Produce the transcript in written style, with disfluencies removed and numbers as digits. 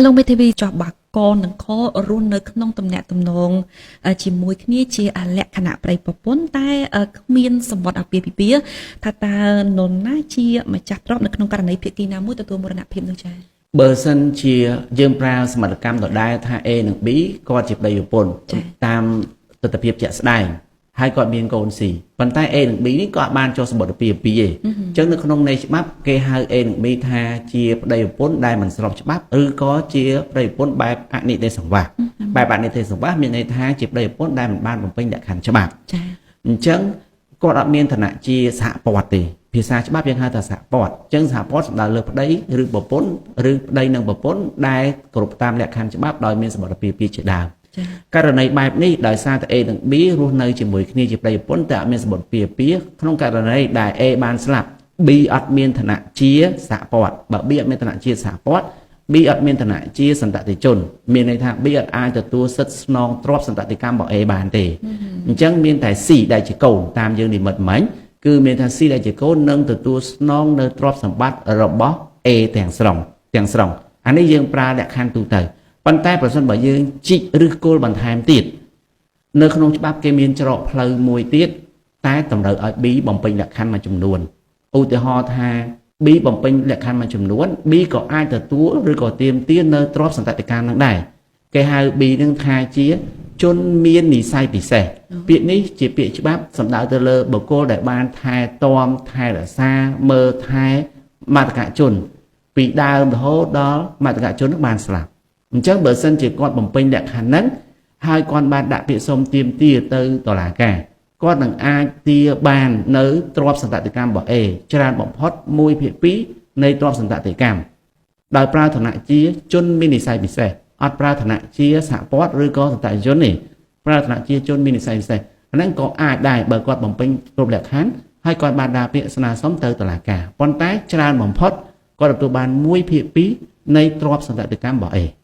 លោកមេធាវីចោះបាកនិងខរស់នៅក្នុងទំនាក់ទំនងជាមួយគ្នាជាលក្ខណៈប្តីប្រពន្ធតែគ្មានសម្បត្តិអាពាហ៍ពិពាហ៍ថាតើនរណាជាម្ចាស់ទ្រព្យនៅក្នុងករណីភាគីណាមួយទទួលមរណភាពនោះចា៎ បើសិនជាយើងប្រើសមត្ថកម្មដដែលថា A និង B គាត់ជាប្តីប្រពន្ធតាមទស្សនវិជ្ជាជាក់ស្ដែងហើយគាត់មានកូន C ប៉ុន្តែ A និង B នេះក៏បានចុះសម្បត្តិពីពីទេអញ្ចឹងនៅក្នុងន័យច្បាប់គេហៅ A និង B ថាជាប្តីប្រពន្ធដែលមិនស្របច្បាប់ឬក៏ជាប្តីប្រពន្ធបែបអនិទេសង្វាសបែបអនិទេសង្វាសមានន័យថាជាប្តីប្រពន្ធដែលមិនបានបំពេញលក្ខខណ្ឌច្បាប់ ចា៎ អញ្ចឹងគាត់អត់មានឋានៈជាសហព័ន្ធទេភាសាច្បាប់យើងហៅថាសហព័ន្ធអញ្ចឹងសហព័ន្ធសំដៅលើប្តីឬប្រពន្ធឬប្តីនិងប្រពន្ធដែលគ្រប់តាមលក្ខខណ្ឌច្បាប់ដោយមានសម្បត្តិពីពីជាដើមករណីបែបនេះដោយសារតែ A និង B រស់នៅជាមួយគ្នាជាប្តីប្រពន្ធតែអត់មានសម្បត្តិពីពីក្នុងករណីដែល A បានស្លាប់ B អត់មានឋានៈជាសហព័ន្ធបើ B អត់មានឋានៈជាសហព័ន្ធ B អត់មានឋានៈជាសន្តតិជនមានន័យថា B អត់អាចទទួលសិទ្ធិស្នងទ្រព្យសន្តតិកម្មរបស់ A បានទេអញ្ចឹងមានតែ C ដែលជាកូនតាមយើងនិមិត្តមិញគឺមានថា C ដែលជាកូននឹងទទួលស្នងនៅទ្រព្យសម្បត្តិរបស់ A ទាំងស្រុងទាំងស្រុងអានេះយើងប្រើលក្ខខណ្ឌទូទៅប៉ុន្តែប្រសិនបើយើងជីកឬគល់បន្ថែមទៀតនៅក្នុងច្បាប់គេមានច្រកផ្លូវមួយទៀតតែតម្រូវឲ្យ B បំពេញលក្ខខណ្ឌមួយចំនួនឧទាហរណ៍ថា B បំពេញលក្ខខណ្ឌមួយចំនួន B ក៏អាចទទួលឬក៏ទាមទារនៅទ្រព្យសន្តតិកម្មនឹងដែរគេហៅ B នឹងថាជាជនមាននិស័យពិសេសពាក្យនេះជាពាក្យច្បាប់សំដៅទៅលើបុគ្គលដែលបានថែទាំថែរក្សាមើលថែមត្តកជនពីដើមរហូតដល់មត្តកជននឹងបានស្លាប់អញ្ចឹងបើសិនជាគាត់បំពេញលក្ខខណ្ឌហ្នឹងហើយគាត់បានដាក់ពាក្យសុំទាមទារទៅតុលាការគាត់នឹងអាចទារបាននៅទ្រព្យសន្តតិកម្មរបស់ A ច្រើនបំផុត1/2នៃទ្រព្យសន្តតិកម្មដោយប្រើឋានៈជាជនមាននិស័យពិសេសអត់ប្រើឋានៈជាសហព័ន្ធឬក៏សន្តតិជនទេប្រើឋានៈជាជនមាននិស័យពិសេសអាហ្នឹងក៏អាចដែរបើគាត់បំពេញគ្រប់លក្ខខណ្ឌហើយគាត់បានដាក់ពាក្យស្នើសុំទៅតុលាការប៉ុន្តែច្រើនបំផុតគាត់ទទួលបាន1/2នៃទ្រព្យសន្តតិកម្មរបស់ A។